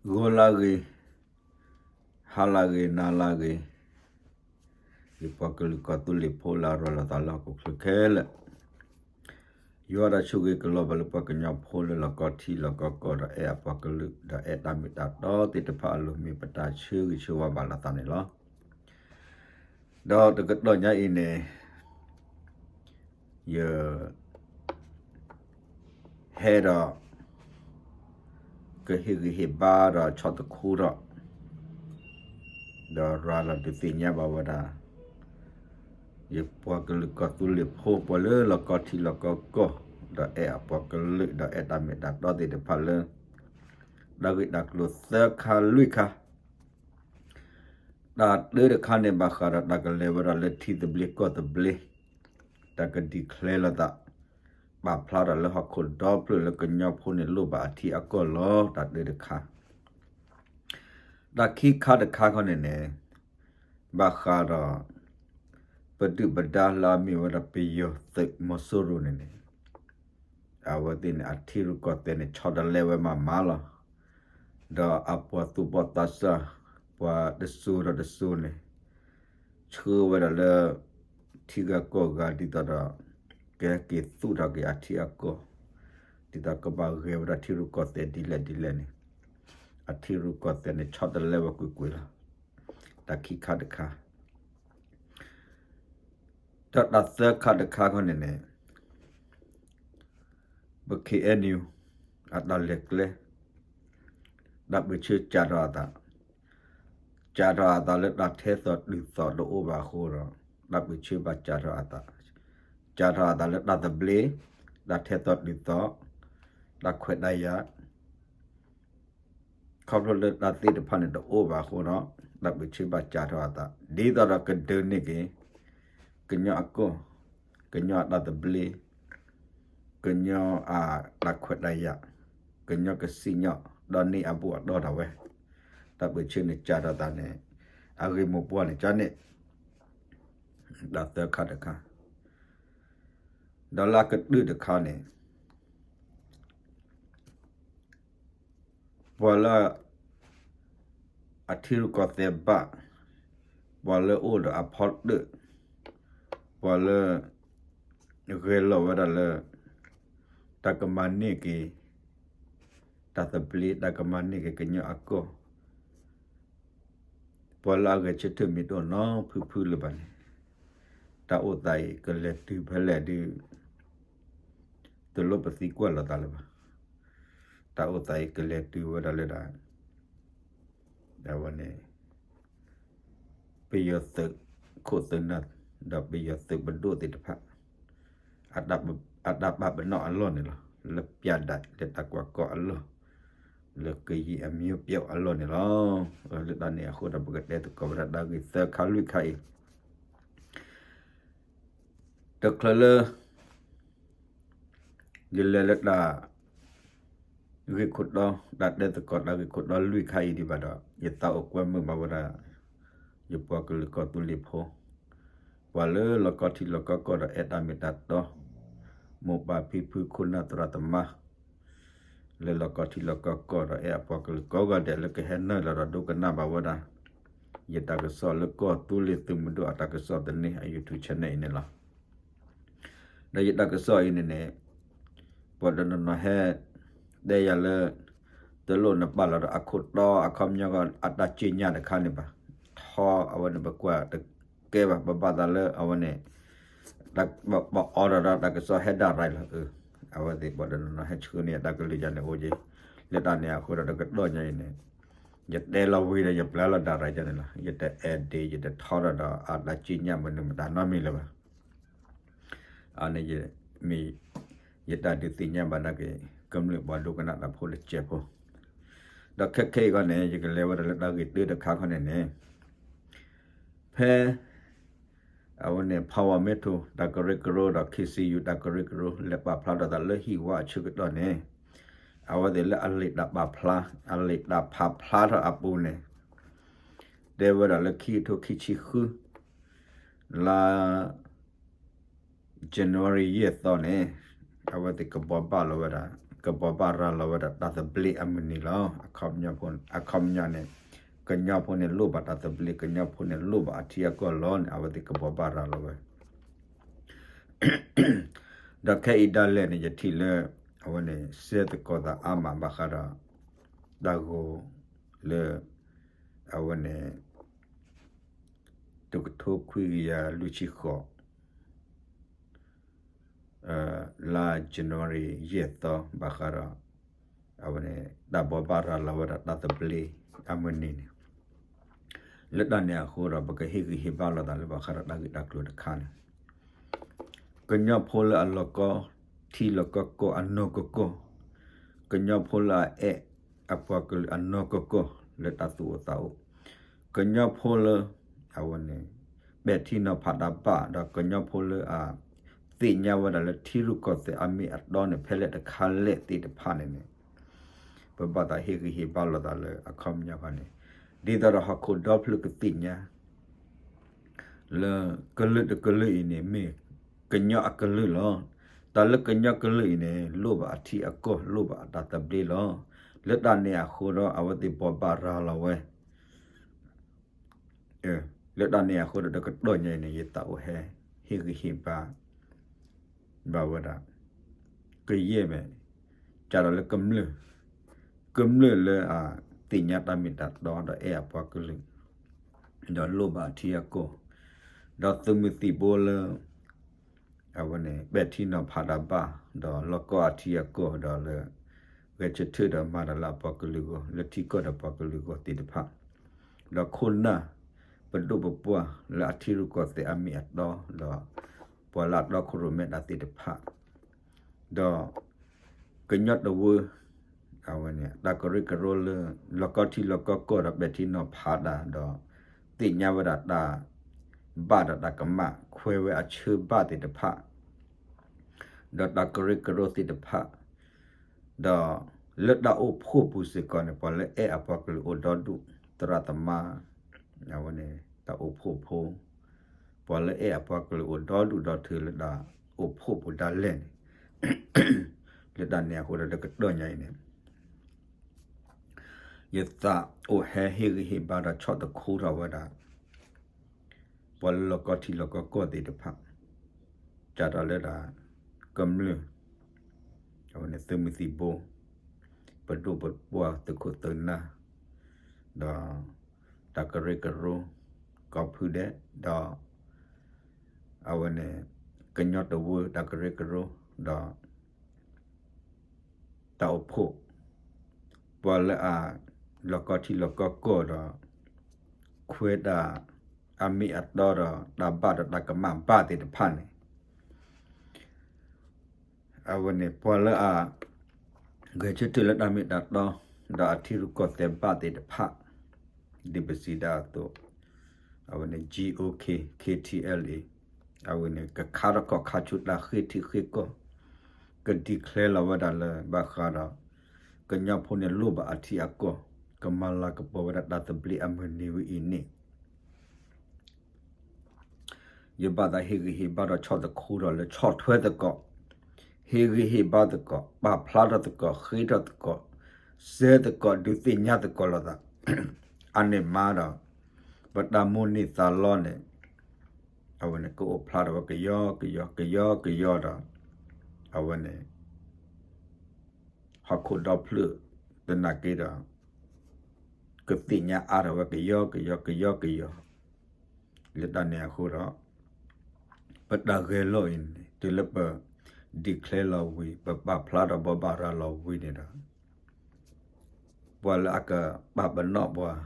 ဂီၤလၢဂ့ၤ, ဟါလၢဂ့ၤ, နၤလၢဂ့ၤ, ယပှၤကလုာ်ကီၢ်သူလ့ၤဖိလၢအရၤလီၤသးလၢဟီၣ်ခိၣ်ချၢခဲလၢာ်, ယွၤဒီးဆိၣ်ဂ့ၤကလီၤဘၣ်လၢပှၤကညီဖိလၢလီၢ်ကီၢ်ထံလီၢ်ကီၢ်ကီၢ်ဒီးအဲၣ်အပှၤကလုာ်ဒီးအဲၣ်တၢ်မ့ၢ်တၢ်တီသ့ၣ်တဖၣ်အလိၤ မ့ၢ်ပတၢ်ဆၢဂ့ၤဆၢဝါဘၣ်လိာ်သးန့ၣ်လီၤ. ဒီးတကတီၢ်ညါအံၤန့ၣ် ယ ဟဲဒီး ကဟ့ၣ်ဂံၢ်ဟ့ၣ်ဘါဒီးဆီၣ်သခူထီၣ် ဒီးရၤလီၤဒုးသ့ၣ်ညါဘၣ်ဝဲဒၣ် ယပှၤကလုာ်ကီၢ်သူလ့ၤဖိ ပှၤလၢလီၢ်ကီၢ်ထံလီၢ်ကီၢ်ကီၢ် ဒီးအဲၣ်အပှၤကလုာ် ဒီးအဲၣ်တၢ်မ့ၢ်တၢ်တီသ့ၣ်တဖၣ်လၢ တၢ်ဂ့ၢ်တၢ်ကျိၤသၢခါလွံၢ်ခါ တၢ်တၢတခါန့ၣ် ဘၣ်ဃးဒီးတၢ်ကလဲၤဝဲဒၣ်လၢထံသဘျ့ကီၢ်သဘျ့, တၢ်က declare လိာ်သး ပာ်ဖျါထီၣ်လၢဟီၣ်ခိၣ်ဒီဖျၢၣ်လၢကညီဖိန့ၣ်လိၣ်ဘၣ်အထံအကီၢ်လီၤ. တၢ်တၢတခါ, တၢ်ခံခါတခါခီန့ၣ်န့ၣ် ဘၣ်ဃးဒီး ပဒုၣ်ပဒါလၢအမ့ၢ်ဝဲဒၣ်ပယီၤသုးမီၤစိရိၤန့ၣ်န့ၣ် အဝဲသ့ၣ်န့ၣ် အထံရူၢ်ကီၢ်သဲးန့ၣ် ဆီတလဲဝဲမးမးလီၤ. ဒီးအပှၤသူၣ်ဘီၣ်သးစၢ် ပှၤတစိၤဒီးတစိၤန့ၣ် ဆှၢဝဲဒၣ်လၢ ထံဂၤကီၢ်ဂၤဒ်သိးဒီး ကဟဲက့ၤသူၣ်ထီၣ်က့ၤအထံအကီၢ် ဒ်သိးကဘၣ်ဂဲၤဝဲဒၣ်ထံရူၢ်ကီၢ်သဲးဒ်လဲၣ်ဒ်လဲၣ်န့ၣ် အထံရူၢ်ကီၢ်သဲးန့ၣ် ဆီတလဲဝဲကွ့ၢ်ကွ့ၢ်လီၤ. တၢ်ခံခါတခါ ဒီးတၢ်သၢခါတခါခီန့ၣ်န့ၣ် ပ ခ့ၣ်အဲၣ်ယူၣ် အတၢ်လဲၤကျဲ တၢ်ပၢၢ်ဆၢကးထီၣ်အသး, ကးထီၣ်အသးလၢတၢ်ထဲသိးတုၤသိးတအိၣ်ဘၣ်အဃိဒီး တၢ်ပၢၢ်ဆၢဘၣ်ကးထီၣ်အသး, ကးထီၣ်အသးလၢတၢ်သဘျ့, တၢ်ထဲသိးတုၤသိး, တၢ်ခွဲးတၢ်ယာ် ခီဖျိလၢတၢ်သ့ၣ်တဖၣ်န့ၣ်တအိၣ်ဘၣ်အဃိဒီး တၢ်ပၢၢ်ဆၢဘၣ်ကးထီၣ်အသး ဒ်သိးဒီးကဒုးန့ၢ်က့ၤ ကညီအကီၢ်, ကညီအတၢ်သဘျ့, ကညီအတၢ်ခွဲးတၢ်ယာ်, ကညီကစံၣ်ညီၣ်ဒီးန့ၢ်အဘူၣ်အတီၢ်ဒၣ်ဝဲ, တၢ်ပၢၢ်ဆၢန့ၣ်ကးထီၣ်သးန့ၣ် အဂ့ၢ်မိၢ်ပှၢ်န့ၣ်ကန့ၣ် တၢ်သၢခါတခါ, ဒီးလၢအကတၢၢ်တခါန့ၣ် ပှၤလၢ အထံရူၢ်ကီၢ်သဲးဘၣ်, ပှၤလၢအိၣ်ဒီးအဖီတၢၣ်, ပှၤလၢ ဂဲၤလိာ်ဝဲဒၣ်လၢ တၢ်ကမၤန့ၢ်က့ၤ တၢ်သဘျ့ တၢ်ကမၤန့ၢ်က့ၤကညီအကီၢ် ပှၤလၢအဂဲၤဆၢထၢၣ်မ့ၢ်တအိၣ်နီဖုဖုလၢၤဘၣ်န့ၣ် တၢ်အိၣ်သးအံၤကလဲၤတုၤဖဲလဲၣ်ဒုး တလိၣ်ပသံကွၢ်လိာ်သးလၢၤဘၣ်. တၢ်အိၣ်သးအံၤကလဲၤတုၤဝဲဒၣ်လၢဒၣ် အဝဲန့ၣ် ပယီၤသုးခိၣ်သုးနၢ် ဒီးပယီၤသုးပဒိၣ်သ့ၣ်တဖၣ် အတၢ်ပာ်ပနီၣ်အလီၢ်န့ၣ်လီၤ. လၢပြးဒၣ်လၢတၢ်ကွၢ်ကီအလီၢ်, လၢကယံၤအမံၤပျီအလီၢ်န့ၣ်လီၤ. လၢတၢ်န့ၣ်အဃိဒီး ပကတဲသကိးဝဲဒၣ်တၢ်ဂ့ၢ်သၢခါလွံၢ်ခါအံၤ တချုးလၢ ယလဲၤလၢတၢ် ဂ့ၢ်ခိၣ်တီ တၢ်တဲသကိးတၢ်ဂ့ၢ်ခိၣ်တီလွံၢ်ခါအံၤဒံးဘၣ်ဒီး ယသးအိၣ်ကွဲမုာ်ဘၣ်ဝဲဒၣ် ယပှၤကလုာ်ကီၢ်သူလ့ၤဖိ ပှၤလၢလီၢ်ကီၢ်ထံလီၢ်ကီၢ်ကီၢ်ဒီးအဲၣ်တၢ်မ့ၢ်တၢ်တီ မိၢ်ပၢ်ဖံဖုခိၣ်နၢ်သရၣ်သမါ လၢလီၢ်ကီၢ်ထံလီၢ်ကီၢ်ကီၢ်ဒီးအဲၣ်အပှၤကလုာ်ကိးဂၤဒဲးလၢကဟဲနုာ်လီၤဒီးဒိကနၣ်ဘၣ်ဝဲဒၣ် ယတၢ်ကစီၣ်လၢကီၢ်သူလ့ၤသုးမုၢ်ဒိၣ်အတၢ်ကစီၣ်သန့ အ YouTube channel အံၤန့ၣ်လီၤ. ဒီးယတၢ်ကစီၣ်အံၤန့ၣ်န့ၣ် ပှၤတနီၤနီၤဟဲ တဲယၤလၢ တလိၣ်နပာ်လီၤဒီးအခိၣ်တီအခီပညီအတၢ်စံၣ်ညါတခါန့ၣ်ဘၣ်. ထီအဝဲန့ၣ် ပကွၢ်တကဲဘၣ် ပဘၣ်သးလၢအဝဲန့ၣ် ပအီဒီးဒီးတၢ်ကစီၣ်ဟဲဒၣ်ရၤလီၤ. အဝဲသ့ၣ်ပှၤတနီၤနီၤဟဲဆှၢန့ၢ်ယတၢ်ကလုၢ်ယၤန့ၣ်အိၣ်က့ၤ လၢတၢ်န့ၣ်အဃိဒီးတကတီၢ်ညါအံၤန့ၣ် ယတဲလီၤဝံၤဒီးယပျၢ်လီၤဒၣ်ရၤယၤန့ၣ်လီၤ. ယတ edit ယတထီဒီးဒီးအတၢ်စံၣ်ညါမနုၤမတၤနီတမံၤလၢၤဘၣ်. အန့ၣ်မ့ၢ် ယတၢ်ဒုးသ့ၣ်ညါဘၣ်ဒၣ်က့ၤ ကမျၢၢ်ပှၤဒိကနၣ်တၢ်ဖိလၢကဲးဖိ ဒီးခဲခဲအံၤခီန့ၣ် ယကလဲၤဝဲဒၣ်လၢတၢ်ဂ့ၢ်တၢတခါခီန့ၣ်န့ၣ် ဖဲ အဝဲန့ၣ် Power Metro တၢ်ကရၢကရိဒီး KCU တၢ်ကရၢကရိ လဲၤပာ်ဖျါထီၣ်သးလၢဟံၣ်ဝါအဆၢကတီၢ်န့ၣ် အဝဲသ့ၣ်လၢအလံာ်တၢ်ပာ်ဖျါ အလံာ်တၢ်ဖးဖျါထီၣ်အပူၤန့ၣ် တဲဝဲဒၣ်လၢခံကထိခံဆံဃု လါ January ယဲၢ်သီန့ၣ် အဝဲသ့ၣ်ကဘှီဘၣ်လီၤဝဲဒၣ် ကဘိးဘၣ်ရၤလီၤဝဲဒၣ်တၢ်သဘျ့အမုၢ်နံၤလီၤ. အခီပညီန့ၣ် ကညီဖိန့ၣ်လိၣ်ဘၣ်တၢ်သဘျ့, ကညီဖိန့ၣ်လိၣ်ဘၣ်အထံအကီၢ်လီၤန့ၣ် အဝဲသ့ၣ်ကဘိးဘၣ်ရၤလီၤဝဲ ဒီးခဲအံၤဒၣ်လဲာ်န့ၣ် ယထံၣ်လၢ အဝဲန့ၣ် စဲသကိးသးအါမးဘၣ်ဃးဒီး တၢ်ဂီၤလၢ အဝဲန့ၣ် တကထိခွံကယၤလွံၢ်ဆံဃိး လါ January ယဲၢ်သီ ဘၣ်ဃးဒီး အဝဲန့ၣ် တၢ်ဘိးဘၣ်ရၤလီၤဝဲဒၣ်တၢ်သဘျ့အမုၢ်နံၤန့ၣ် လၢတၢ်န့ၣ်အဃိဒီး ပကဟ့ၣ်ဂံၢ်ဟ့ၣ်ဘါလိာ်သးလၢဘၣ်ဃးဒီးတၢ်ဂ့ၢ်တၢ်ကျိၤတခါန့ၣ် ကညီဖိလၢအလီၤကီထံလီၤကီကီၢ်အနီၢ်ကီၢ်ကီၢ်, ကညီဖိလၢအအဲၣ်အပှၤကလုာ်အနီၢ်ကီၢ်ကီၢ် လၢတၢ်သူၣ်အိၣ်သးအိၣ်, ကညီဖိလၢ အဝဲန့ၣ် ပဲာ်ထံနီၤဖးတၢ်ဘၣ် ဒီးကညီဖိလၢအ သ့ၣ်ညါဝဲဒၣ်လၢထံရူၢ်ကီၢ်သဲးအမ့ၢ်အတီန့ၣ် ဖဲလဲၣ်တခါလဲၣ်သ့ၣ်တဖၣ်န့ၣ်န့ၣ် ပဘၣ်သးဟ့ၣ်ဂံၢ်ဟ့ၣ်ဘါလိာ်သးလၢအခီပညီခီန့ၣ် ဒ်သိးဒီးဟီၣ်ခိၣ်ဒီဖျၢၣ်ကသ့ၣ်ညါ လၢကလုာ်တကလုာ်အံၤန့ၣ် မ့ၢ်ကညီအကလုာ်လီၤ. တၢ်လၢကညီကလုာ်အံၤန့ၣ် လိၣ်ဘၣ်အထံအကီၢ် လိၣ်ဘၣ်အတၢ်သဘျ့လီၤ. လၢတၢ်န့ၣ်အဃိဒီး အဝဲသ့ၣ်ဘိးဘၣ်ရၤလီၤဝဲ လၢတၢ်န့ၣ်အဃိဒီး တကတီၢ်ညါအံၤန့ၣ် ယသးအိၣ်ဟဲ ဟ့ၣ်ဂံၢ်ဟ့ၣ်ဘါ ဘၣ်ဝဲဒၣ် ကယဲၢ်မဲာ် ကဒီးလၢကမျၢၢ် ကမျၢၢ်လၢအသ့ၣ်ညါတၢ်မ့ၢ်တၢ်တီဒီးအဲၣ်အပှၤကလုာ် ဒီးလိၣ်ဘၣ်အထံအကီၢ် ဒီးသုးမုၢ်သံၣ်ဘိလၢ အဝဲန့ၣ် ပဲာ်ထံနီၤဖးတၢ်ဘၣ် ဒီးလီၢ်ကီအထံအကီၢ်ဒီးလၢ ဂဲၤဆၢထၢၣ်ဒီးမၤတၢ်လၢအပှၤကလုာ်အဂီၢ် လၢထံကီၢ်ဒီးပှၤကလုာ်အဂီၢ်သ့ၣ်တဖၣ် ဒီးခိၣ်နၢ် ပဒိၣ်ပပှၢ်လၢအထံရူၢ်ကီၢ်သဲးအမ့ၢ်အတီ ဒီးပှၤလၢအတီခိၣ်ရိၣ်မဲတၢ်သ့ၣ်တဖၣ် ဒီး ကညီတဝၢ အဝဲန့ၣ် တၢ်ကရၢကရိလၢ လီၢ်ကီထံလီၢ်ကီကီၢ်ဒီးပဲာ်ထံနီၤဖးတၢ်ဒီး သ့ၣ်ညါဝဲဒၣ်တၢ် ဘၣ်ဒီးတၢ်ကမၣ် ခွဲဝဲအဆၢဘၣ်သ့ၣ်တဖၣ် ဒီးတၢ်ကရၢကရိသ့ၣ်တဖၣ် ဒီးလၢတၢ်အိၣ်ဖှိၣ်ပူၤစ့ၢ်ကီးန့ၣ် ပှၤလၢအဲၣ်အပှၤကလုာ်အိၣ်ဒီဒူၣ် သရၣ်သမါ အဝဲန့ၣ် တၢ်အိၣ်ဖှိၣ်ဖိ ပှၤလၢအဲၣ်အပှၤကလုာ်အိၣ်ဒီဒူၣ်ဒီထၢလၢတၢ်အိၣ်ဖှိၣ်ပူၤဒၣ်လဲာ်န့ၣ် လၢတၢ်န့ၣ်အဃိဒီးတကတီၢ်ညါအံၤန့ၣ် ယသးအိၣ်ဟဲဟ့ၣ်ဂံၢ်ဟ့ၣ်ဘါဒီးဆီၣ်သခူထီၣ်ဝဲဒၣ် ပှၤလၢလီၢ်ကီထံလီၢ်ကီကီၢ်သ့ၣ်တဖၣ် စးထီၣ်လၢဒၣ် ကမျၢၢ် အဝဲန့ၣ်သုးမုၢ်သံၣ်ဘိ ပဒိၣ်ပပှၢ်သုးခိၣ်သုးနၢ် ဒီး တၢ်ကရၢကရိ ကီၢ်ဖုဒဲး ဒီး အဝဲန့ၣ် ကညီတဝၢတၢ်ကရၢကရိ ဒီး တၢ်အိၣ်ဖှိၣ် ပှၤလၢအ လီၢ်ကီထံလီၢ်ကီကီၢ်ဒီး ခွဲးတၢ် အမ့ၢ်အတီဒီး တၢ်ဘၣ်ဒီးတၢ်ကမၣ်ဘၣ်သ့ၣ်တဖၣ်န့ၣ် အဝဲန့ၣ် ပှၤလၢအ ဂဲၤဆၢထၢၣ်လၢတၢ်မ့ၢ်တၢ်တီ ဒီးအထံရူၢ်ကီၢ်သဲးဘၣ်သ့ၣ်တဖၣ် ဒ်ပစံးဒၣ်အသိး အဝဲန့ၣ် G O K K T L A အဝဲန့ၣ် ကခါထီၣ်ခီၣ်ခါဆူတၢ်ဃ့ၢ်ထံးဃ့ၢ်ကီၢ် က declare လီၤဝဲဒၣ်လၢဘၣ်ဃးဒီး ကညီဖိန့ၣ်လိၣ်ဘၣ်အထံအကီၢ် ကမၤလၤကပီၤဝဲဒၣ်တၢ်သဘျ့အမုၢ်နံၤဝဲအံၤန့ၣ် ယဘၣ်သးဟ့ၣ်ဂံၢ်ဟ့ၣ်ဘါဒီးဆီၣ်သခူဒီးလၢဆီၣ်ထွဲသကိး ဟ့ၣ်ဂံၢ်ဟ့ၣ်ဘါသကိး ပာ်ဖျါထီၣ်သကိး ဃ့ထီၣ်သကိး စဲသကိး ဒုးသ့ၣ်ညါသကိးလိာ်သး အန့ၣ်မးဒီး ပတၢ်မိၣ်န့ၢ်သးလီန့ၣ် အဝဲန့ၣ် ကအိၣ်ဖျါထီၣ်ဝဲကယီကယီ ကယီကယီဒီး အဝဲန့ၣ် ဟီၣ်ခိၣ်ဒီဖျၢၣ်သနာ်က့ဒီး ကသ့ၣ်ညါအါထီၣ်ဝဲကယီကယီ ကယီကယီ လၢတၢ်န့ၣ်အဃိဒီး ပတၢ်ဂဲၤလိာ်အံၤန့ၣ် တုၤလၢပ declare လီၤဝံၤ ပပာ်ဖျါထီၣ်ဘိးဘၣ်ရၤလီၤဝံၤန့ၣ်ဒီး ပှၤလၢအကပာ်ပနီၣ်ပှၤ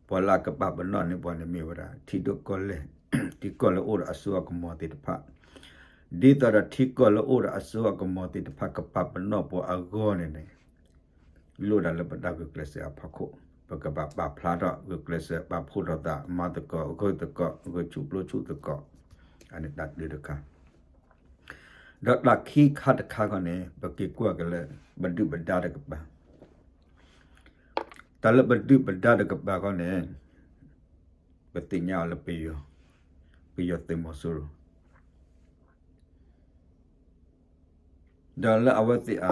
ပှၤလၢအကပာ်ပနီၣ်န့ၢ်ပှၤန့ၣ်မ့ၢ်ဝဲဒၣ် ထံဒိၣ်ကီၢ်လဲၢ် ထံကီၢ်လၢအိၣ်ဒီးအစိအကမီၤသ့ၣ်တဖၣ် ဒ်သိးဒီးထံကီၢ်လၢအိၣ်ဒီးအစိအကမီၤသ့ၣ်တဖၣ် ကပာ်ပနီၣ်ပှၤအဂီၢ်န့ၣ်န့ၣ် လိၣ်ဒၣ်လၢပတၢ်ဂုာ်ကျဲးစၢးအဖီခိၣ် ပကဘၣ်ပာ်ဖျါထီၣ်ဂုာ်ကျဲးစၢး ပာ်ဖှိၣ်ထီၣ်သး မၤသကိး ဂၢၢ်သကိး ဂၢၢ်ဆူၣ်ပျိဆူၣ်သကိး အန့ၣ်တၢ်တခါ ဒီးတၢ်ခံခါတခါခီန့ၣ် ပက့ၤကွၢ်က့ၤလၢ ပဒုၣ်ပဒါတကပၤ တၢ်လၢပဒုၣ်ပဒါတကပၤခီန့ၣ် ပသ့ၣ်ညါအီၤလၢပယီၤ ပယီၤသုးမီၤစိရိၤ ဒီးလၢအဝဲသ့ၣ်အ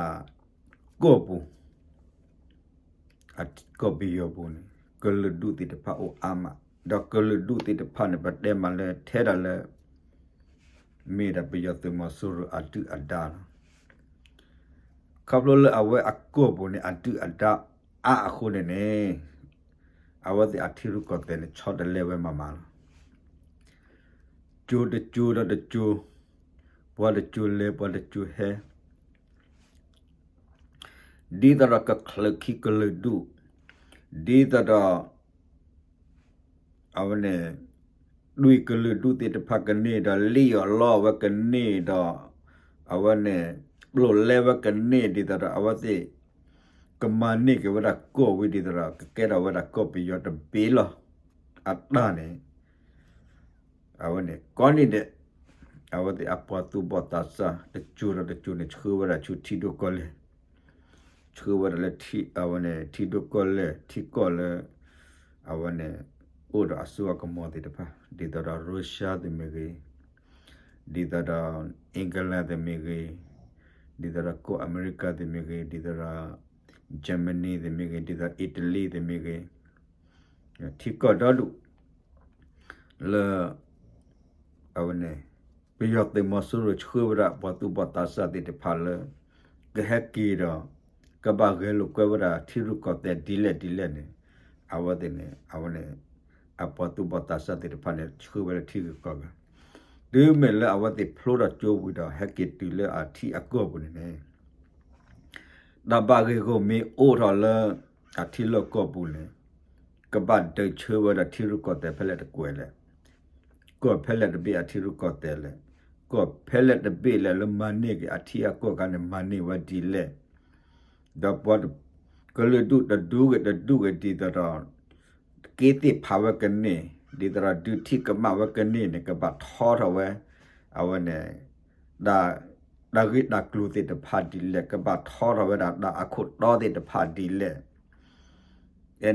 ကီၢ်ပူၤ ကီၢ်ပယီၤပူၤန့ၣ် ကလုာ်ဒူၣ်သ့ၣ်တဖၣ်အိၣ်အါမး, ဒီးကလုာ်ဒူၣ်သ့ၣ်တဖၣ်န့ၣ် ပတဲမးလၢထဲဒၣ်လၢ မ့ၢ်ဒၣ်ပယီၤသုးမီၤစိရိၤအဒုၣ်အဒါလီၤ. ခီဖျိလၢအဝဲအကီၢ်ပူၤန့ၣ် အဒုၣ်အဒါအါအဃိန့ၣ်န့ၣ် အဝဲသ့ၣ်အထံရူၢ်ကီၢ်သဲးန့ၣ် ဆီတလဲဝဲမးမးလီၤ. ကၠိတကၠိဒီးတကၠိ, ပှၤတကၠိလဲၤ ပှၤတကၠိဟဲ ဒ်သိးဒီးကချုးခံကလုာ်ဒူၣ်, ဒ်သိးဒီး အဝဲန့ၣ် တွံၢ်ကလုာ်ဒူၣ်သ့ၣ်တဖၣ်ကန့ၢ်ဒီး လံၣ်အီၣ်လီအီၣ်ဝဲကန့ၢ်ဒီး အဝဲန့ၣ် ပျိာ်လဲဝဲကန့ၢ် ဒ်သိးဒီးအဝဲသ့ၣ် ကမၤန့ၢ်က့ၤဝဲဒၣ်ကီၢ်ဝံၤ ဒ်သိးဒီး ကကဲထီၣ်ဝဲဒၣ်ကီၢ်ပယီၤတဘ့ၣ်လီၤ. အတၢ်န့ၣ် အဝဲန့ၣ် ကိးနံၤဒဲး အဝဲသ့ၣ်အပှၤသူၣ်ဘီၣ်သးစၢ် တစိၤဒီးတစိၤန့ၣ် ဆှၢဝဲဒၣ်ဆူထံဒိၣ်ကီၢ်လဲၢ်, ဆှၢဝဲဒၣ်လၢ အဝဲန့ၣ် ထံဒိၣ်ကီၢ်လဲၢ် ထံကီၢ်လၢ အဝဲန့ၣ် အိၣ်ဒီးအစိအကမီၤသ့ၣ်တဖၣ် ဒ်သိးဒီး ရၢၡါသ့ၣ်မ့ၢ်ဂ့ၤ, ဒ်သိးဒီး England သ့ၣ်မ့ၢ်ဂ့ၤ, ဒ်သိးဒီးကီၢ်အမဲရကၤသ့ၣ်မ့ၢ်ဂ့ၤ, ဒ်သိးဒီး Germany သ့ၣ်မ့ၢ်ဂ့ၤ, ဒ်သိး Italy သ့ၣ်မ့ၢ်ဂ့ၤ, ထံကီၢ်ဒီဒူၣ် လၢ အဝဲန့ၣ် ပယီၤသုးမီၤစိရိၤဆှၢဝဲဒၣ်ပှၤသူၣ်ဘီၣ်သးစၢ်သ့ၣ်တဖၣ်လၢ ကဟဲက့ၤဒီး ကဘၣ်ဂဲၤလိာ်ကွဲဝဲဒၣ်ထံရူၢ်ကီၢ်သဲးဒ်လဲၣ်ဒ်လဲၣ်န့ၣ် အဝဲသ့ၣ်န့ၣ် အဝဲန့ၣ် အပှၤသူၣ်ဘီၣ်သးစၢ်သ့ၣ်တဖၣ်န့ၣ် ဆှၢဝဲလၢထံဂုၤကီၢ်ဂၤ, တုၤမ့ၢ်လၢအဝဲသ့ၣ်ဖျိထီၣ်ကၠိဝံၤဒီး ဟဲက့ၤတုၤလၢအထံအကီၢ်ပူၤန့ၣ်န့ၣ် တၢ်ဘၣ်ဂ့ၢ်ဂီၢ်မ့ၢ်အိၣ်ထီၣ်လၢ အထံလီၢ်ကီၢ်ပူၤန့ၣ် ကဘၣ်ဒုးဆၢဝဲဒၣ်ထံရူၢ်ကီၢ်သဲးဖဲလဲၣ်တကွဲးလဲၣ်, ကီၢ်ဖဲလဲၣ်တဘ့ၣ်အထံရူၢ်ကီၢ်သဲးလဲၣ်, ကီၢ်ဖဲလဲၣ်တဘ့ၣ်လဲၣ်လၢမၤန့ၢ်က့ၤအထံအကီၢ်ခါန့ၣ် မၤန့ၢ်ဝဲဒ်လဲၣ်, ဒီးပှၤ ကလုာ်ဒူၣ်တဒူဂ့ၤတဒူဂ့ၤဒ်သိးဒီး က့သ့ၣ်ဖးဝဲကန့ၢ် ဒ်သိးဒီးဒုးထံၣ်ကမၣ်ဝဲကန့ၢ်န့ၣ် ကဘၣ်ထီထီၣ်ဝဲ အဝဲန့ၣ် တၢ်ဂ့ၢ်တၢ်ကျိၤသ့ၣ်တဖၣ်ဒ်လဲၣ်, ကဘၣ်ထီထီၣ်ဝဲဒၣ်တၢ်အခိၣ်တီသ့ၣ်တဖၣ်ဒ်လဲၣ်,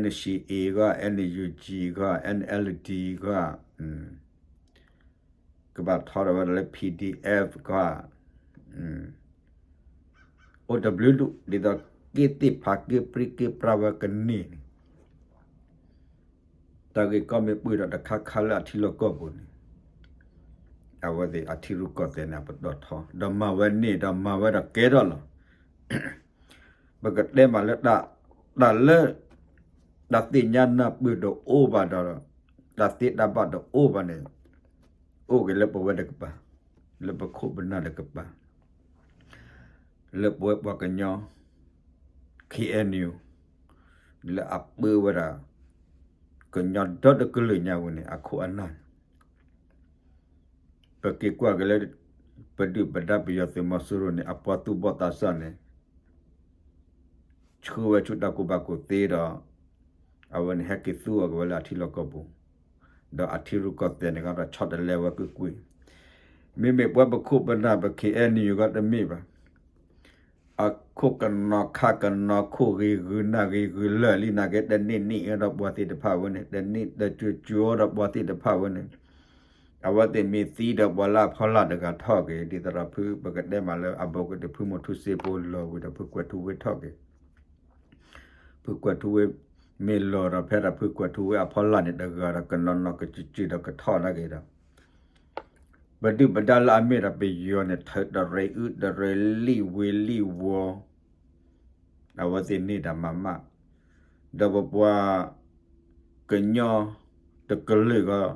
NCA ဂီၢ် NUG ဂီၢ် NLD ဂီၢ် ကဘၣ်ထီထီၣ်ဝဲဒၣ်လၢ PDF ဂီၢ် အိၣ်တဘျုးဒူၣ် ဒ်သိးက့သ့ၣ်ဖးက့ပြံက့ပြါဝဲကန့ၢ်န့ၣ် တၢ်ဂ့ၢ်ကီမ့ၢ်ပှဲၤဒီးတခါခါလၢအထံလီၢ်ကီၢ်ပူၤန့ၣ် အဝဲသ့ၣ်အထံရူၢ်ကီၢ်သဲးန့ၣ် အပတီၢ်ထီ ဒီးမၤဝဲန့ၢ်ဒီးမၤဝဲဒီးကဲထီၣ်လီၤ. ပကတဲမးလၢ တၢ်လၢ တၢ်သ့ၣ်ညါနၢ်ပၢၢ်တအိၣ်ဘၣ်ဒီး တၢ်သ့တၢ်ဘၣ်တအိၣ်ဘၣ်န့ၣ် အိၣ်က့ၤလၢပဝဲတကပၤ, လၢပခိၣ်ပနၢ်တကပၤ, လၢပဝဲပှၤကညီ KNU လၢအပၢဝဲဒၣ် ကညီဒီတကလုာ်ညါဝဲန့ၣ် အခိၣ်အနၢ်န့ၣ် ပက့ၤကွၢ်က့ၤလၢ ပဒုၣ်ပဒါပယီၤသုးမီၤစိရိၤန့ၣ် အပှၤသူၣ်ဘီၣ်သးစၢ်န့ၣ် ဆှၢဝဲဆူတၢ်ကူၣ်ဘၣ်ကူၣ်သ့ဒီး အဝဲန့ၣ်ဟဲက့ၤသူအီၤက့ၤဝဲလၢအထံလီၢ်ကီၢ်ပူၤ, ဒီးအထံရူၢ်ကီၢ်သဲးန့ၣ်ကဒီးဆီတလဲဝဲကွ့ၢ်ကွ့ၢ်, မ့မ့ၢ်ပဝဲပခိၣ်ပနၢ်ပ KNU ကီတမ့ၢ်ဘၣ်. အခိၣ်ကနီၤခါကနီၤခိၣ်ဂ့ၤဂုာ်နၢ်ဂ့ၤဂုာ်လၢာ်လံနာ်က့ တန့ၢ်န့ၢ်အၢဒီးပှၤသ့ၣ်တဖၣ်ဝဲန့ၣ် တန့ၢ်တကၠိၤကၠိၤဒီးပှၤသ့ၣ်တဖၣ်ဝဲန့ၣ် အဝဲသ့ၣ်မ့ၢ်သံဒီးပှၤလၢအဖီလာ်တဂၤထီၣ်က့ၤ ဒ်သိးဒီးဖုပကတဲမးလၢအဘူးကတၢၢ်ဖုမီၤထူစ့ဖိလီၤဝံၤဒီးဖုကွဲးထူဝ့ထီၣ်က့ၤ ဖုကွဲးထူဝ့ မ့ၢ်လီၤဒီးဖဲဒၣ်ဖုကွဲးထူဝ့အဖီလာ်န့ၣ်တဂၤဒီးကနီၤနီၤကစုာ်စုာ်ဒီးကထီၣ်နာ်က့ဒီး ပဒုၣ်ပဒါလၢအမ့ၢ်ဒၣ်ပယီၤန့ၣ် ထုးတရံးအုၣ်တရံးလံၣ်ဝ့လံၣ်ဝီ အဝဲသ့ၣ်န့ၢ်တၢ်မၤမး, ဒီးပပှၤကညီတကလုာ်ဂီၢ်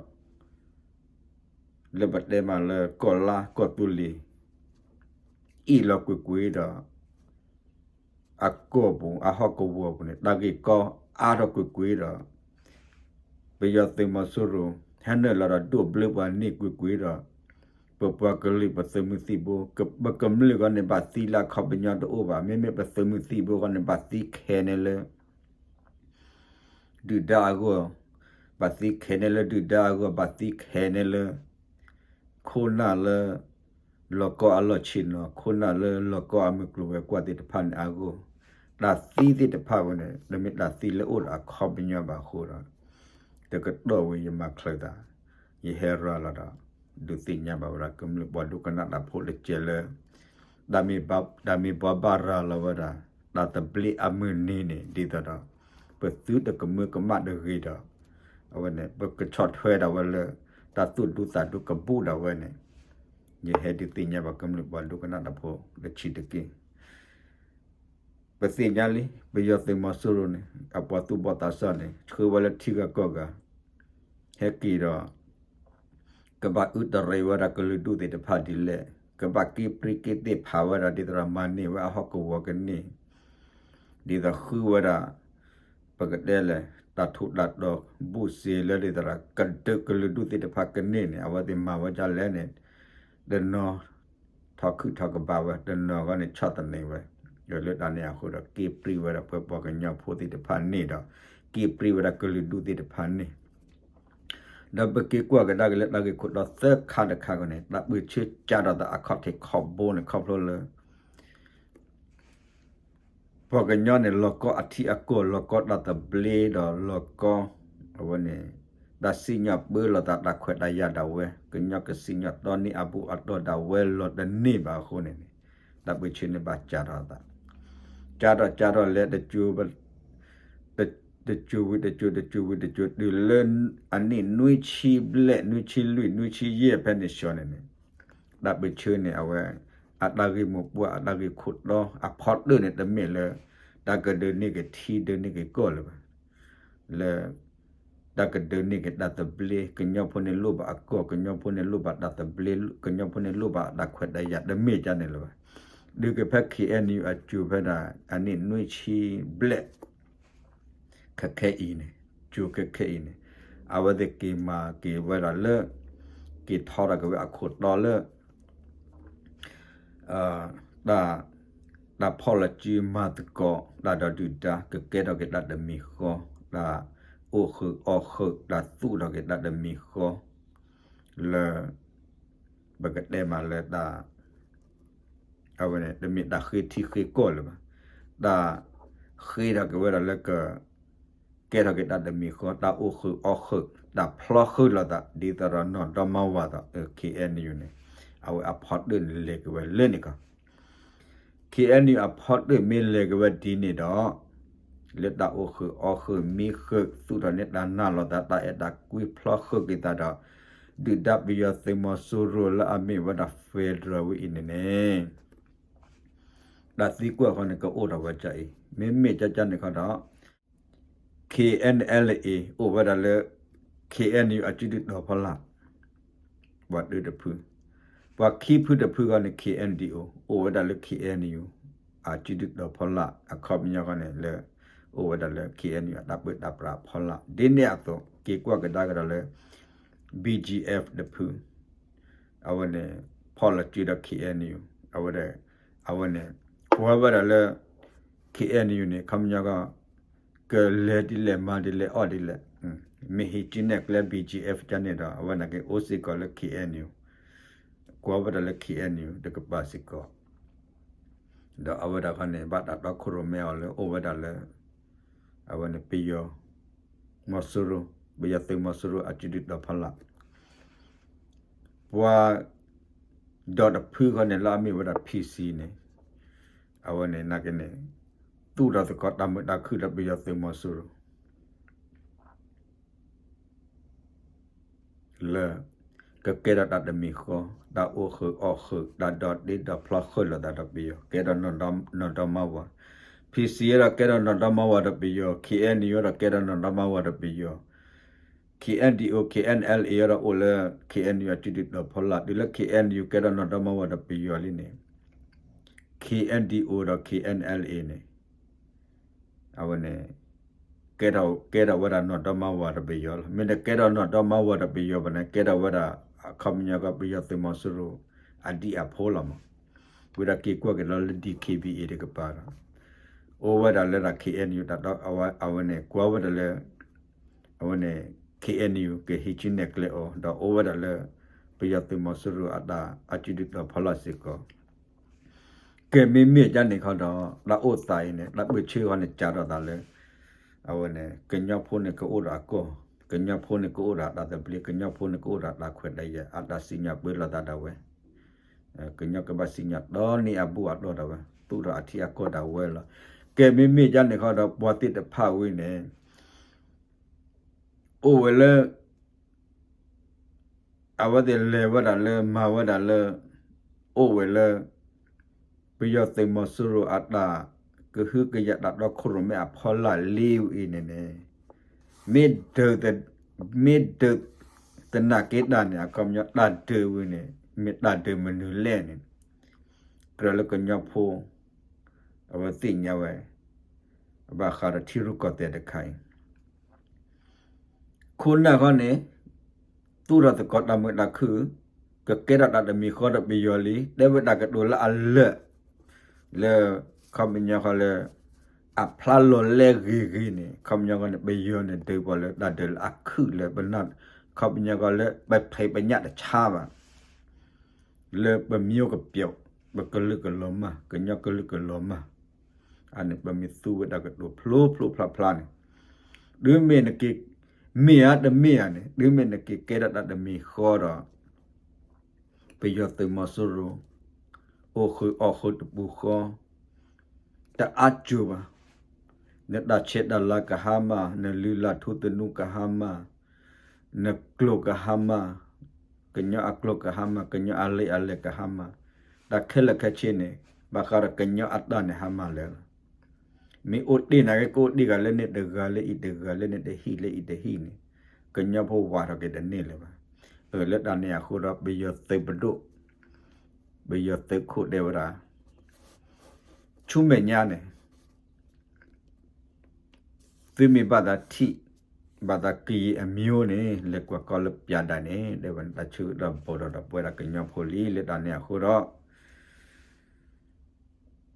လၢပတဲမးလၢကီၢ်လါကီၢ်သူလ့ၤ အ့ၣ်လီၤကွ့ၢ်ကွ့ၢ်ဒီး အကီၢ်ပူၤအဟီၣ်ကဝီၤပူၤန့ၣ် တၢ်ဂ့ၢ်ကီအါထီၣ်ကွ့ၢ်ကွ့ၢ်ဒီး ပယီၤသုးမီၤစိရိၤ ဟဲနုာ်လီၤဒီးဒိးဘျၢပှၤန့ၢ်ကွ့ၢ်ကွ့ၢ်ဒီး ပပှၤကလုာ်ပသုးမုၢ်သံၣ်ဘိ ပကမျၢၢ်ဂီၢ်န့ၣ်ဘၣ်သံလၢအခီပညီတအိၣ်ဘၣ်, မ့မ့ၢ်ပသုးမုၢ်သံၣ်ဘိဂီၢ်န့ၣ် ဘၣ်သံခဲန့ၣ်လၢ ဒုၣ်ဒါအဂီၢ်, ဘၣ်သံခဲန့ၣ်လၢဒုၣ်ဒါအဂီၢ်, ဘၣ်သံခဲန့ၣ်လၢ ခိၣ်နၢ်လၢ လီၢ်ကီအလီၢ်ဆ့ၣ်နီၤ, ခိၣ်နၢ်လၢလီၢ်ကီအမုၢ်ကျိၤဝဲၤကွာ်သ့ၣ်တဖၣ်န့ၣ်အဂီၢ်, တၢ်သံသ့ၣ်တဖၣ်ဝဲန့ၣ် တမ့ၢ်တၢ်သံလၢအိၣ်ဒီးအခီပညီဘၣ်အဃိဒီး တကတီၢ်ဝံၤယမၤချ့သး, ယဟဲရၤလီၤဒီး ဒုးသ့ၣ်ညါဘၣ်ဝဲဒၣ်ကမျၢၢ်ပှၤဒိကနၣ်တၢ်ဖိတကဲးလၢ တၢ်မ့ၢ်ဘှါဘၣ်ရၤလီၤဝဲဒၣ် တၢ်သဘျ့အမုၢ်နံၤန့ၣ် ဒ်သိးဒီး ပသုတကမၢကမၣ်တဂ့ၤဒီး အဝဲန့ၣ် ပကဆီၣ်ထွဲဒၣ်ဝဲလၢ တၢ်သူၣ်ဒူသးဒူကဘူၣ်ဒၣ်ဝဲန့ၣ် ယဟဲဒုးသ့ၣ်ညါဘၣ်ကမျၢၢ်ပှၤဒိကနၣ်တၢ်ဖိတဆံးတက့ၢ်. ပသ့ၣ်ညါလံ ပယီၤသုးမီၤစိရိၤန့ၣ် အပှၤသူၣ်ဘီၣ်သးစၢ်န့ၣ် ဆှၢဝဲလၢထံဂၤကီၢ်ဂၤ ဟဲက့ၤဒီး ကဘၣ်အုတရံးဝဲဒၣ်ကလုာ်ဒူၣ်သ့ၣ်တဖၣ်ဒ်လဲၣ်, ကဘၣ်က့ပြံက့သ့ၣ်ဖးဝဲဒၣ် ဒ်သိးဒီးမၤန့ၢ်ဝဲအဟီၣ်ကဝီၤကန့ၢ်, ဒ်သိးဃုဝဲဒၣ် ပကတဲလဲၣ် တၢ်ထူးတၢ်တီၤ ဘူးစ့လၢဒ်သိးဒီး ကဒုးကလုာ်ဒူၣ်သ့ၣ်တဖၣ်ကန့ၢ်န့ၣ် အဝဲသ့ၣ်မၤဝဲဒ်လဲၣ်န့ၣ် တနီၤ ထီခုၣ်ထီကဘၣ်ဝဲ တနီၤဂီၢ်န့ၣ် ဆီၣ်သနံးဝဲ, လၢတၢ်န့ၣ်အဃိဒီး က့ပြံဝဲဒၣ်ပှၤပှၤကညီဖိသ့ၣ်တဖၣ်န့ၣ်ဒီး က့ပြံဝဲဒၣ်ကလုာ်ဒူၣ်သ့ၣ်တဖၣ်န့ၣ်, ဒီးပက့ၤကွၢ်ကဒါက့ၤလၢတၢ်ဂ့ၢ်ခိၣ်တီသၢခါတခါအဂီၢ်န့ၣ် တၢ်ပၢၢ်ဆၢကၢ်ထီၣ်သးအခီၣ်ထံးခီၣ်ဘိန့ၣ် ခီဖျိလၢ ပှၤကညီန့ၣ် လီၤကီအထံအကီၢ် လီၤကီတၢ်သဘျ့ဒီးလီၤကီ အဝဲန့ၣ် တၢ်စံၣ်ညီၣ်ပၢလီၤသးတၢ်ခွဲးတၢ်ယာ်ဒၣ်ဝဲ ကညီကစံၣ်ညီၣ်တီန့ၢ်အဘူၣ်အတီၢ်ဒၣ်ဝဲလီၤတန့ၢ်ဘၣ်အဃိန့ၣ်န့ၣ် တၢ်ပၢၢ်ဆၢန့ၣ်ဘၣ်ကၢ်ထီၣ်သး ကၢ်ထီၣ်ကၢ်ထီၣ်လဲၤ တစိၤဝံၤတစိၤ တစိၤဝံၤတစိၤ တစိၤဝံၤတစိၤ တုၤလၢအနံၣ်နွံဆံဘျဲၣ် နွံဆံလွံၢ် နွံဆံယဲၢ်ဖဲန့ၣ်ဆှီန့ၣ်န့ၣ် တၢ်ပၢၢ်ဆၢန့ၣ် အဝဲ အတၢ်ဂ့ၢ်မိၢ်ပှၢ် အတၢ်ဂ့ၢ်ခိၣ်တီ အဖီတၢၣ်န့ၣ် တမ့ၢ်လၢ တၢ်ကဒုးန့ၢ်က့ၤထံဒုးန့ၢ်က့ၤကီၢ်လၢၤဘၣ်. လၢ တၢ်ကဒုးန့ၢ်က့ၤတၢ်သဘျ့ ကညီဖိန့ၣ်လိၣ်ဘၣ်အကီၢ် ကညီဖိန့ၣ်လိၣ်ဘၣ်တၢ်သဘျ့ ကညီဖိန့ၣ်လိၣ်ဘၣ်တၢ်ခွဲးတၢ်ယာ် တမ့ၢ်ဒ်န့ၣ်လၢၤဘၣ်. ဒုးက့ၤဖဲ ခ့ၣ်အဲၣ်ယူၣ် အစိၤဖဲဒၣ် အနံၣ်နွံဆံဘျဲၣ် ခဲခဲအံၤန့ၣ် စိၤခဲခဲအံၤန့ၣ် အဝဲသ့ၣ်က့ၤမၤက့ၤဝဲဒၣ်လၢ က့ၤထီထီၣ်က့ၤဝဲအခိၣ်တီလၢ တၢ် တၢ်ဖီၣ်လီၤစုမၤသကိး တၢ်ဒီးဒုၣ်ဒါ ကကဲထီၣ်က့ၤတၢ်တမံၤဃီ တၢ်အိၣ်ဃုာ်အီၣ်ဃုာ် တၢ်သူၣ်ထီၣ်က့ၤတၢ်တမံၤဃီ လၢ ပကတဲမးလၢတၢ် အဝဲန့ၣ် တမ့ၢ်တၢ်ဃ့ထံဃ့ကီၢ်လၢၤဘၣ်. တၢ်ဃ့ထီၣ်က့ၤဝဲဒၣ်လၢက ကဲထီၣ်က့ၤတၢ်တမံၤဃီ တၢ်အိၣ်ဃုာ်အီၣ်ဃုာ် တၢ်ဖျီဃုာ်လိာ်သး ဒ်သိးဒီးနီၢ်ဒီမါဝၤဒီး ခ့ၣ်အဲၣ်ယူၣ်န့ၣ် အဝဲအဖီတၢၣ်န့ၣ်လဲၤက့ၤဝဲလၢန့ၣ်ကီး ခ့ၣ်အဲၣ်ယူၣ် အဖီတၢၣ်မ့ၢ်လဲၤက့ၤဝဲဒ်န့ၣ်ဒီး လၢတၢ်အိၣ်ဃုာ်အီၣ်ဃုာ်မံဃုာ် သူၣ်ထီၣ်န့ၢ်တၢ်နးလိာ်သး တၢ်အဲၣ်တၢ်ကွံဖျီဃုာ်က့ၤသးဒီး ဒုၣ်ဒါပယီၤသုးမီၤစိရိၤလၢအမ့ၢ်ဝဲဒၣ် federal ဝဲအံၤန့ၣ်န့ၣ် တၢ်သံကွၢ်ဃီန့ၣ် ကအိၣ်ထီၣ်ဝဲဒ်အံၤ မ့မ့ၢ်ကကန့ၣ်ခီဒီး ခ့ၣ်အဲၣ်ယူၣ် အိၣ်ဝဲဒၣ်လၢ ခ့ၣ်အဲၣ်ယူၣ် အစုဒုၣ်တီၤဖီလာ် ပှၤတၢတဖု, ပှၤခံဖုတဖုဃီန့ၣ် ခ့ၣ်အဲၣ်ယူၣ် အိၣ်ဝဲဒၣ်လၢ ခ့ၣ်အဲၣ်ယူၣ် အစုဒုၣ်တီၤဖီလာ် အခီပညီဃီန့ၣ်လၢ အိၣ်ဝဲဒၣ်လၢ ခ့ၣ်အဲၣ်ယူၣ် အတၢ်ပၢတၢ်ပြးဖီလာ် ဒ်န့ၣ်အသိး က့ၤကွၢ်ကဒါကဒီးလၢ ဘီၣ်ကၠံၣ်အဲၣ်ဖ် တဖု အဝဲန့ၣ် ဖီၣ်လီၤစုဒီး ခ့ၣ်အဲၣ်ယူၣ် အဝဲဒၣ် အဝဲန့ၣ် ကွၢ်ဝဲဒၣ်လၢ ခ့ၣ်အဲၣ်ယူၣ် န့ၣ် ခီပညီဃီ ကလဲၤဒ်လဲၣ်မၤဒ်လဲၣ်အီၣ်ဒ်လဲၣ်, မ့ၢ်ဟံးစုနဲၣ်ကျဲ ဘီၣ်ကၠံၣ်အဲၣ်ဖ် ကန့ၣ်ဒီး အဝဲန့ၣ်က့ၤအိၣ်စ့ၢ်ကီးလၢ ခ့ၣ်အဲၣ်ယူၣ်, ကွၢ်ဝဲဒၣ်လၢ ခ့ၣ်အဲၣ်ယူၣ် တကပၤစ့ၢ်ကီး, ဒီးအဝဲဒၣ်ဃီန့ၣ် ဘၣ်တၢ်တီခိၣ်ရိၣ်မဲအီၤလၢအိၣ်ဝဲဒၣ်လၢ အဝဲန့ၣ် ပယီၤ မီၤစိရိၤ, ပယီၤသုးမီၤစိရိၤ အစုဒုၣ်တီၤဖီလာ် ပှၤ ဒီးတဖုဃီန့ၣ် လၢအမ့ၢ်ဝဲဒၣ် ဖံၣ်စံၣ် န့ၣ် အဝဲန့ၣ် နာ်က့န့ၣ် သူၣ်ထီၣ်သကိးတၢ်မုာ်တၢ်ခုၣ်ဒီးပယီၤသုးမီၤစိရိၤ လၢ ကကဲထီၣ်တၢ်တမံၤဃီ, တၢ်အိၣ်ဃုာ်အီၣ်ဃုာ်, တၢ်ဒီးတ့ဒီးဖျီဃုာ်လိာ်သးဒီးပယီၤ, ကဲထီၣ်နီၢ်ဒီမါဝၤ, ဖံၣ်စံၣ် ဒီးကဲထီၣ်နီၢ်ဒီမါဝၤဒီးပယီၤ, ခ့ၣ်အဲၣ်ယူၣ် ဒီးကဲထီၣ်နီၢ်ဒီမါဝၤဒီးပယီၤ, ခ့ၣ်အဲၣ်ယူၣ် ခ့ၣ်အဲၣ်ယူၣ် ဒီးအိၣ်လၢ ခ့ၣ်အဲၣ်ယူၣ် အစုဒုၣ်တီၤဖီလာ်, တုၤလၢ ခ့ၣ်အဲၣ်ယူၣ် ကဲထီၣ်နီၢ်ဒီမါဝၤဒီးပယီၤလံန့ၣ်, ခ့ၣ်အဲၣ်ယူၣ် ဒီး ခ့ၣ်အဲၣ်ယူၣ် န့ၣ် အဝဲန့ၣ် ကဲထီၣ် ကဲထီၣ်ဝဲဒၣ်နီၢ်ဒီမါဝၤဒီးပယီၤလီၤ. မ့ၢ်တကဲထီၣ်နီၢ်ဒီမါဝၤဒီးပယီၤဘၣ်န့ၣ် ကဲထီၣ်ဝဲဒၣ် အခီပညီကီး ပယီၤသုးမီၤစိရိၤ အဒံၣ်အဖိလီၤမး. ဝံၤဒီးက့ၤကွၢ်က့ၤလီၤလၢ ဒံၣ်ခ့ၣ်ဘံၣ်အ့ၣ် တကပၤဒီး အိၣ်ဝဲဒၣ်လၢဒၣ် ခ့ၣ်အဲၣ်ယူၣ် တၢ်ဒီး အဝဲန့ၣ် ကွၢ်ဝဲဒၣ်လၢ အဝဲန့ၣ် ခ့ၣ်အဲၣ်ယူၣ် ကဟံးစုနဲၣ်ကျဲအီၤ ဒီးအိၣ်ဝဲဒၣ်လၢ ပယီၤသုးမီၤစိရိၤအတၢ် အစုဒုၣ်တီၤဖီလာ်စ့ၢ်ကီး ကဲ မ့မ့ၢ်ဒ်န့ၣ်ခီဒီး တၢ်အိၣ်သးအံၤန့ၣ် တၢ်ပၢၢ်ဆၢဃီန့ၣ် ကးထီၣ်သးလၢ အဝဲန့ၣ် ကညီဖိန့ၣ်ကအိၣ်ဒီးအကီၢ်, ကညီဖိန့ၣ်ကအိၣ်ဒီးအတၢ်သဘျ့, ကညီဖိန့ၣ်ကအိၣ်ဒီးအတၢ်ခွဲးတၢ်ယာ်, အတၢ်စံၣ်ညီၣ်ပၢလီၤသးဒၣ်ဝဲ, ကညီကဘၣ်စံၣ်ညီၣ်တီန့ၢ်အဘူၣ်အတီၢ်ဒၣ်ဝဲ, သူၣ်ထီၣ်အထံအကီၢ်ဒၣ်ဝဲလီၤ. ကဲမ့မ့ၢ်ဒ်န့ၣ်ဃီဒီး ပှၤသ့ၣ်တဖၣ်ဝဲန့ၣ် အိၣ်ဝဲလၢ အဝဲသ့ၣ်လဲၤဝဲဒၣ်လၢ မၤဝဲဒၣ်လၢ အိၣ်ဝဲလၢ ပယီၤသုးမီၤစိရိၤအတၢ်ကဟုကယာ်တၢ်တီခိၣ်ရိၣ်မဲအဖီလာ်လံဝဲအံၤန့ၣ်န့ၣ် မ့ၢ်ဒုး မ့ၢ်ဒုးသနာ်က့တၢ်န့ၣ် အခီပညီတၢ်ဒုးဝဲန့ၣ် မ့ၢ်တၢ်ဒုးမနုၤလဲၣ်န့ၣ် ကြၢးလၢကညီဖိ အဝဲသ့ၣ်ညါဝဲ ဘၣ်ဃးဒီးထံရူၢ်ကီၢ်သဲးတခါအံၤ ခိၣ်နၢ်ခီန့ၣ် သူၣ်ထီၣ်သကိးတၢ်မုာ်တၢ်ခုၣ် ကကဲထီၣ်တၢ်တမံၤဃီဒီးပယီၤလံ တဲဝဲတၢ်ကတိၤလၢအလၢာ် လၢ ခီပညီဃီလၢ အဖျါလီၤလဲဂ့ၤဂ့ၤန့ၣ် ခီပညီဃီန့ၣ် ပယီၤန့ၣ် ဒုးပှၤလၢတၢ်ဒုးလၢအခုၣ်လၢပနၢ် ခီပညီဃီလၢ ပဖံးပညၣ်တဆါဘၣ် လၢပမံကပျီၤ ပကလုာ်ကလီၤမၢ် ကညီကလုာ်ကလီၤမၢ် အန့ၣ် ပမ့ၢ်သူဝဲတၢ်ကတိၤဖျိဖျိဖျါဖျါန့ၣ် တုၤမ့ၢ်နက့ၤ မ့ၢ်ဧါတမ့ၢ်ဧါန့ၣ် တုၤမ့ၢ်နက့ၤကဲထီၣ်တၢ်တမံၤဃီဒီး ပယီၤသုးမီၤစိရိၤ အိၣ်ဃုာ်အီၣ်ဃုာ်တပူၤဃီ တအါစၢၤဘၣ် နတၢ်ဆဲးတၢ်လၤကဟါမၢ် နလုၢ်လၢ်ထူသနူကဟါမၢ် နကျိာ်ကဟါမၢ် ကညီအကျိာ်ကဟါမၢ် ကညီအလံာ်အလဲၢ်ကဟါမၢ် တၢ်ခဲလၢာ်ခဲဆ့န့ၣ် ဘၣ်ဃးဒီးကညီအတၢ်န့ၣ်ဟါမၢ်လၢာ်လီၤ. မ့ၢ်အိၣ်တ့ၢ်နာ်က့ ကအိၣ်တ့ၢ်ဂၤလၢန့ၣ်တဂၤလၢအံၤတဂၤလၢန့ၣ်တဟံၣ်လၢအံၤတဟံၣ်န့ၣ် ကညီဖိဝးထီၣ်က့ၤတန့ၢ်လၢၤဘၣ်. အၢ လၢတၢ်န့ၣ်အဃိဒီး ပယီၤသုးပဒိၣ် ပယီၤသုးခိၣ်တဲဝဲဒၣ် ဆူမဲာ်ညါန့ၣ် သုမ့ၢ်ဘၣ်သးထံၣ် ဘၣ်သးကယံၤအမံၤန့ၣ် လဲၤကွၢ်ကီလၢပၠးဒၣ်န့ၣ် တဲဝဲန့ၣ် တၢ်ဆၢကတီၢ်ဘူးဒီးဒီးပဝဲဒၣ်ကညီဖိလံ လၢတၢ်န့ၣ်အဃိဒီး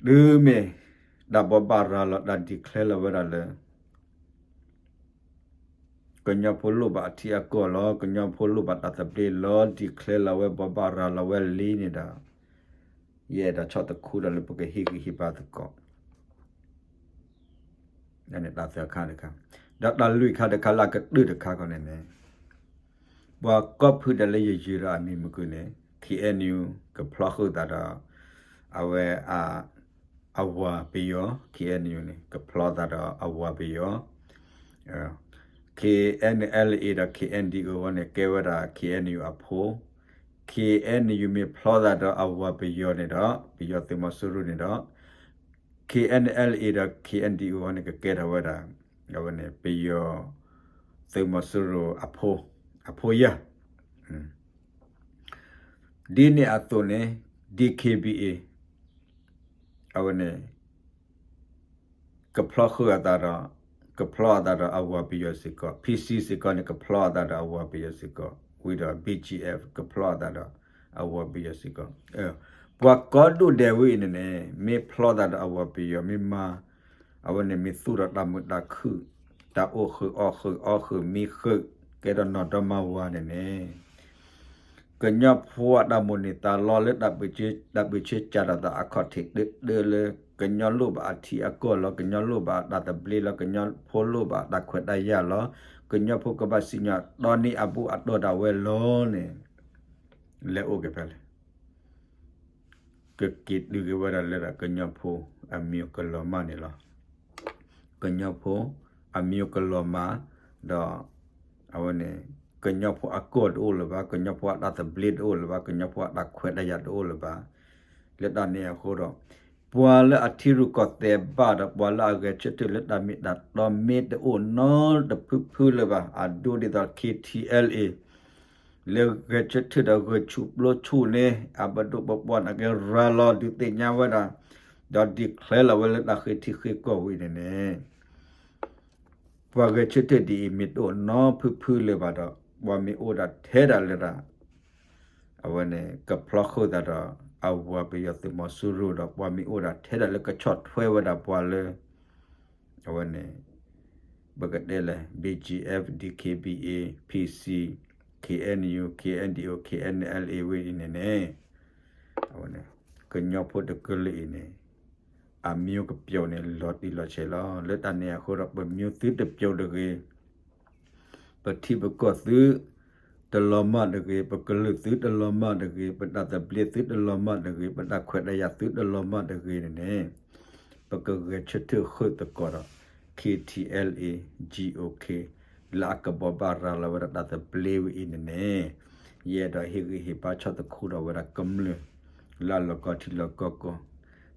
တုၤမ့ၢ် တၢ်ဘိးဘၣ်ရၤလီၤ တၢ် declare လီၤဝဲဒၣ်လၢ ကညီဖိလိၣ်ဘၣ်အထံအကီၢ်လီၤ ကညီဖိလိၣ်ဘၣ်တၢ်သဘျ့လီၤ declare လီၤဝဲဘိးဘၣ်ရၤလီၤဝဲလံန့ၣ်ဒီး ယအဲၣ်ဒိးဆီၣ်သခူဒီးလၢပကဟ့ၣ်ဂံၢ်ဟ့ၣ်ဘါသကိး တၢ်သၢခါတခါ ဒီးတၢ်လွံၢ်ခါတခါလၢအကတၢၢ်တခါခီန့ၣ်န့ၣ် ပှၤကိးဖုဒၣ်လၢယယုၢ်ဒီးအမံၤမကုၢ်န့ၣ် KNU ကဖျီဃုာ်သးဒီး အဝဲ အဝၤပယီၤ KNU န့ၣ် ကဖျီသးဒီးအဝၤပယီၤ KNLA ဒီး KNDO ဝဲန့ၣ် ကဲဝဲဒၣ် KNU အဖိ KNU မ့ၢ်ဖျီသးဒီးအဝၤပယီၤန့ၣ်ဒီး ပယီၤသုးမီၤစိရိၤန့ၣ်ဒီး KNLA ဒီး KNDO ဝဲန့ၣ် ကကဲထီၣ်ဝဲဒၣ် အဝဲန့ၣ် ပယီၤ သုးမီၤစိရိၤအဖိ အဖိယဲၢ် ဒ်န့ၣ်အသိးန့ၣ် DKBA အဝဲန့ၣ် ကဖျီဃုာ်အသးဒီး ကဖျီအသးဒီးအဝၤပယီၤစ့ၢ်ကီး PC စ့ၢ်ကီးန့ၣ် ကဖျီအသးဒီးအဝၤပယီၤစ့ၢ်ကီး ဝံၤဒီး BGF ကဖျီအသးဒီးအဝၤပယီၤစ့ၢ်ကီး ပှၤကိးဒိၣ်ဒဲးဝဲအံၤန့ၣ်န့ၣ် မ့ၢ်ဖျီသးဒီးအဝၤပယီၤ မ့ၢ်မၤ အဝဲန့ၣ်မ့ၢ်သူၣ်ထီၣ်တၢ်မုာ်တၢ်ခုၣ် တၢ်အိၣ်ဃုာ်အီၣ်ဃုာ်အီဃုာ်မံဃုာ် ကဲထီၣ်နီၢ်ဒီမါဝၤန့ၣ်န့ၣ် ကညီဖိအတၢ်မိၣ်န့ၢ်သးလီလၢ တၢ်ပၢဆှၢကၢ်ထီၣ်သးအခီၣ်ထံးတၢတၢလၢ ကညီလိၣ်ဘၣ်အထံအကီၢ်လီၤ ကညီလိၣ်ဘၣ်တၢ်သဘျ့လီၤ ကညီဖိလိၣ်ဘၣ်တၢ်ခွဲးတၢ်ယာ်လီၤ ကညီဖိကဘၣ်စံၣ်ညီၣ်တီန့ၢ်အဘူၣ်အတီၢ်ဒၣ်ဝဲလီၤန့ၣ် လဲၤအိၣ်က့ၤဖဲလဲၣ် ကက့ၤတုၤက့ၤဝဲဒၣ်လၢဒၣ်ကညီဖိအမံၤကလီၤမၢ်န့ၣ်လီၤ. ကညီဖိအမံၤကလီၤမၢ် ဒီး အဝဲန့ၣ် ကညီဖိအကီၢ်တအိၣ်လၢၤဘၣ်, ကညီဖိအတၢ်သဘျ့တအိၣ်လၢၤဘၣ်, ကညီဖိအတၢ်ခွဲးတၢ်ယာ်တအိၣ်လၢၤဘၣ်. လၢတၢ်န့ၣ်အဃိဒီး ပှၤလၢအထံရူၢ်ကီၢ်သဲးဘၣ်ဒီး ပှၤလၢအဂဲၤဆၢထၢၣ်လၢတၢ်မ့ၢ်တၢ်တီမ့ၢ်တအိၣ်နီတဖုဖုလၢၤဘၣ်. အဒိဒ်သိး K T L A လၢဂဲၤဆၢထၢၣ်ဒီးဂဲၤဆူၣ်ပျိဆူၣ်န့ၣ် အပဒိၣ်ပပှၢ်န့ၣ်ကရၤလီၤဒုးသ့ၣ်ညါဝဲဒၣ်, ဒီး declare လီၤဝဲလၢတၢ်ဃ့ထံဃ့ကီၢ်ဝံၤန့ၣ်န့ၣ် ပှၤဂဲၤဆၢထၢၣ်ဒ်အံၤမ့ၢ်တအိၣ်နီဖုဖုလၢၤဘၣ်ဒီး ပှၤမ့ၢ်အိၣ်ဒၣ်ထဲဒၣ်လၢဒၣ် အဝဲန့ၣ် ကဖျီဃုာ်သးဒီးအဝၤပယီၤသုးမီၤစိရိၤဒီး ပှၤမ့ၢ်အိၣ်ဒၣ်ထဲဒၣ်လၢကဆီၣ်ထွဲဝဲဒၣ်ပှၤလၢ အဝဲန့ၣ် ပကတဲလဲၣ် B G F, D K B A, P C, K N U, K N D O, K N L A ဝဲအံၤန့ၣ်န့ၣ် အဝဲန့ၣ် ကညီဖိတကလုာ်အံၤန့ၣ် အမျိုးကပျိုးန့ၣ် လီၤတံၢ်လီၤဆဲးလီၤ. လၢတၢ်န့ၣ်အဃိဒီး ပမျိုးသုတပျိုးတဂ့ၤ, ပထံပကီၢ်သုတလီၤမၢ်တဂ့ၤ, ပကလုာ်သုတလီၤမၢ်တဂ့ၤ, ပတၢ်သဘျ့သုတလီၤမၢ်တဂ့ၤ, ပတၢ်ခွဲးတၢ်ယာ်သုတလီၤမၢ်တဂ့ၤန့ၣ်န့ၣ် ပကဂဲၤဆၢထၢၣ်ဃုာ်သကိးဒီး ခ့ထံအဲလ်အ့ ကၠံအိၣ်ခ့ လၢအကဘီဘၣ်ရၤလီၤဝဲဒၣ်တၢ်သဘျ့ဝဲအံၤန့ၣ်န့ၣ်, ယအဲၣ်ဒိးဟ့ၣ်ဂံၢ်ဟ့ၣ်ဘါဆီၣ်သခူဒီးဝဲဒၣ်ကမျၢၢ် လၢအလီၤကီထံလီၤကီကီၢ်,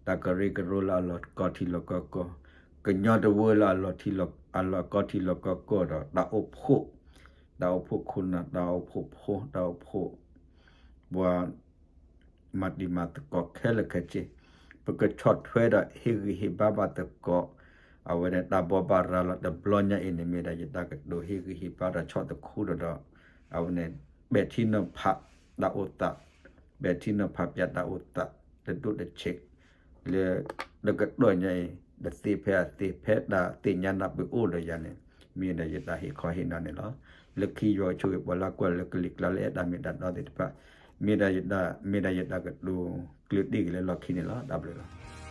တၢ်ကရၢကရိလၢအလီၤကီထံလီၤကီကီၢ်, ကညီတဝၢလၢအလီၤ အလီၤကီထံလီၤကီကီၢ်ဒီးတၢ်အိၣ်ဖှိၣ်, တၢ်အိၣ်ဖှိၣ်ခိၣ်နၢ်, တၢ်အိၣ်ဖှိၣ်ဖိ, တၢ်အိၣ်ဖှိၣ် ပှၤ မၤတံၤမၤသကိးခဲလၢာ်ခဲဆ့, ပကဆီၣ်ထွဲဒီးဟ့ၣ်ဂံၢ်ဟ့ၣ်ဘါဘၣ်သကိး, အဝဲန့ၣ်တၢ်ဘီဘၣ်ရၤလီၤတဘျီညါအံၤန့ၣ် မ့ၢ်ဒၣ်ယတၢ်ကတိၤဟ့ၣ်ဂံၢ်ဟ့ၣ်ဘါဒီးဆီၣ်သခူဒီး, အဝဲန့ၣ် ပဲာ်ထံနီၤဖးတၢ်အိၣ်သး, ပဲာ်ထံနီၤဖးပၠးတၢ်အိၣ်သး တဒိၣ်တဆံး လၢတကတီၢ်ညါအံၤ တသ့ဖဲအသ့ ဖဲတၢ်သ့ၣ်ညါနၢ်ပၢၢ်အိၣ်ဒီးယၤန့ၣ် မ့ၢ်ဒၣ်ယတၢ်ဟ့ၣ်ခီဟ့ၣ်နီၤန့ၣ်လီၤ. လၢခံယွၤကဆိၣ်ဂ့ၤပှၤလၢကွၢ်လၢကလံၤကျါလၢအဲၣ်တၢ်မ့ၢ်တၢ်တီသ့ၣ်တဖၣ်, မ့ၢ်ဒၣ်ယတၢ်, မ့ၢ်ဒၣ်ယတၢ်ကတိၤကျၢၢ်တံၢ်က့ၤလၢလီၢ်ခံန့ၣ်လီၤ. တၢ်ဘျုးလီၤ.